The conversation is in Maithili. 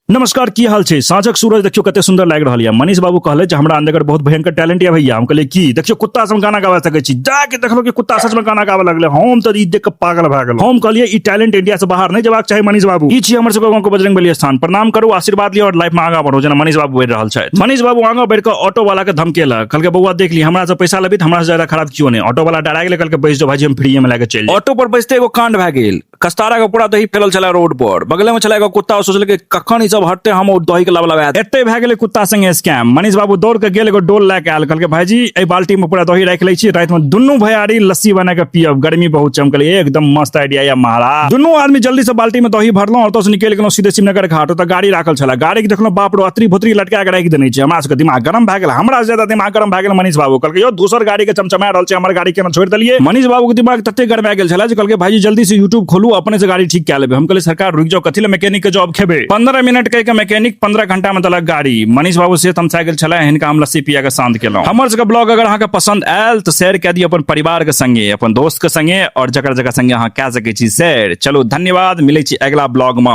नमस्कार, की हाल छै? साँझक सूरज देखियो कते सुंदर लागि रहल यऽ। मनीष बाबू कहले जे हमरा अंदर बहुत भयंकर टैलेंट यऽ भैया। हम कहलियै की देखियो कुत्ता सब गाना गाबा सकै छी। जाके देखलो कि कुत्ता सच में गाना गाबऽ लगले। हम तऽ ई देख के पागल भए गेलहुँ। हम कहलियै ई टैलेंट इंडिया से बाहर नहि जेबाक चाही मनीष बाबू। ई छी हमर सबके गाँव के बजरंग बली स्थान। प्रणाम करू, आशीर्वाद लिअ और लाइफ में आगाँ बढ़ू जेना मनीष बाबू बढ़ि रहल छथि। मनीष बाबू आगाँ बढ़ि कऽ ऑटो वाला के धमकेलक, कहलकै बौआ देख ली हमरा से पैसा लेबही तऽ हमरा से ज्यादा खराब केओ नहि। ऑटो वाला डरा गेलै, कहलकै बैस जाओ भाईजी हम फ्रीये में लए के चलि जायब। ऑटो पर बैसते एगो कांड भए गेल। कस्तारा के पूरा दही फैलल छलै रोड पर, बगले में छलै एगो कुत्ता, ओ सोचलकै कखन ई सब हटते हम ओ दही के लबलबा। एते भए गेलै कुत्ता संगे स्कैम। मनीष बाबू दौड़ के गेल, एगो डोल लए के आयल, कहलकै भाईजी एहि बाल्टी में पूरा दही राखि लै छी, राति में दुनू भैयारी लस्सी बना के पियब, गर्मी बहुत छै। हम कहलियै एकदम मस्त आइडिया या महाराज। दुनू आदमी जल्दी से बाल्टी में दही भरलहुँ, ऑटो से निकलि गेलहुँ सीधे शिवनगर घाट। ओतऽ गाड़ी राखल छलै, गाड़ी के देखलहुँ बाप रो अतरी भोतरी लटका के राखि देने छै। हमरा सबके दिमाग गरम भए गेल, हमरा से ज्यादा दिमाग गरम भए गेल मनीष बाबू। कहलकै यौ दोसर गाड़ी के चमचमा रहल छै, हमर गाड़ी केना छोड़ि देलियै। मनीष बाबू के दिमाग तते गरमा गेल छलै जे कहलकै भाईजी जल्दी से यूट्यूब खोलू, अपने से गाड़ी ठीक कए लेबै। हम कहलियै सरकार रुकि जाउ, कथी लए मैकेनिक के जॉब खेबै। 15 मिनट कहि के मैकेनिक 15 घंटा में देलक गाड़ी। मनीष बाबू से तमसा गेल छलै, हिनका हम लस्सी पिया के शांत केलहुँ। हमर सबके ब्लॉग अगर अहाँके पसंद आयल तऽ शेयर कए दियौ अपन परिवार के संगे, अपन दोस्त के संगे और जकर जकर संगे अहाँ कए सकै छी शेयर। चलू धन्यवाद, मिलै छी अगिला ब्लॉग में।